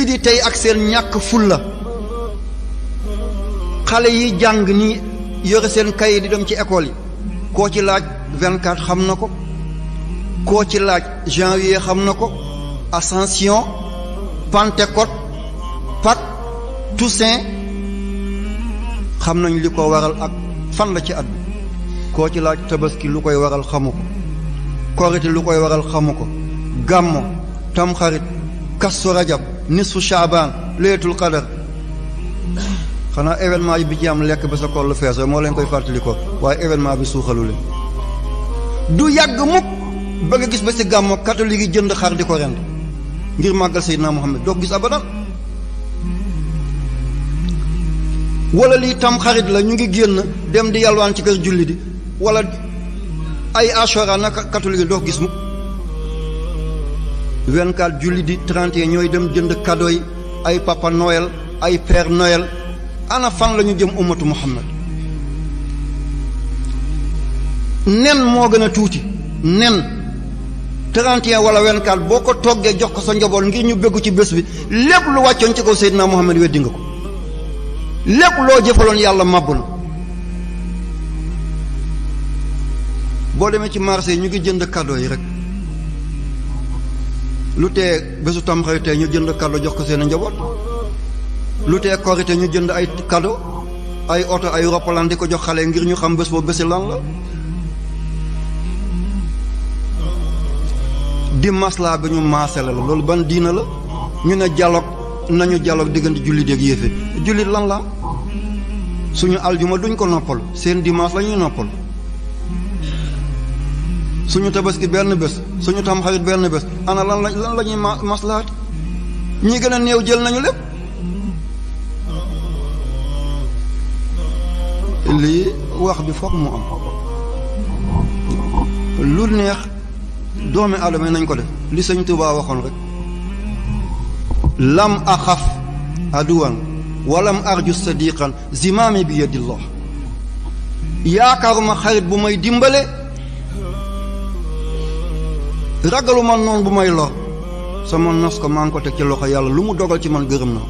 julli di tey ak seen ñàkk fulla xale yi jàng ni yore seen kayit di dem ci école yi koo ci laaj 24 xam na ko koo ci laaj janvier xam na ko Ascension Pentecôte Pâques Toussaint xam nañ li ko waral ak fan la ci at bi koo ci laaj tabaski lu koy waral xamu ko korite lu koy waral xamu ko gàmmo tamxarit kastu rajab nisfu shaabaan leetul qadar xanaa événement yi bi ci am lekk ba sa kollu fees moo leen koy fàttali ko waaye événement bi suuxalu leen du yàgg mukk ba nga gis ba ci gàmmo catholique yi jënd xar di ko rend ngir màggal Seydina Muhammad doo ko gis abadan wala lii tam xarit la ñu ngi génn dem di yalwaan ci kër julli di wala ay ashora naka catholique yi doo ko gis mukk 24 julli di 31 ñooy dem jënd cadeau yi ay papa Noël ay père Noël ana fan la ñu jëm ummatu Muhammad nen moo gën a tuuti nen 31 wala 24 boo ko toggee jox ko sa njaboot ngir ñu béggu ci bés bi lépp lu wàccoon ci kaw Seydina Muhammad weddi nga ko lépp loo jëfaloon yàlla màbb na boo demee ci marché yi ñu ngi jënd cadeau yi rek lu tee bésu Tamxarit ñu jënd cadeau jox ko seen njaboot lu tee Korité ñu jënd ay cadeau ay oto ay roppalaan di ko jox xale ngir ñu xam bés boobu bési lan la di maslaa bi ñu maasale la loolu ban diina la ñu ne dialogue nañu dialogue diggante jullit ak yéefe jullit lan la suñu aljuma duñ ko noppal seen dimanche la ñuy noppal suñu tabaski benn bés suñu tamxarit benn bés ana lan la ñuy maslaat ñi gën a néew jël nañu lépp lii wax bi foog mu am lu neex doomi aadama nañ ko def li sëñ Tuubaa waxoon rek lam axaf aduwan walam arju sadiqan zimaami bi yadillah yaakaaruma xarit bu may dimbale ragaluma noon bu may lor sama nos ko maa ngi ko teg ci loxo yàlla lu mu dogal ci man gërëm na ko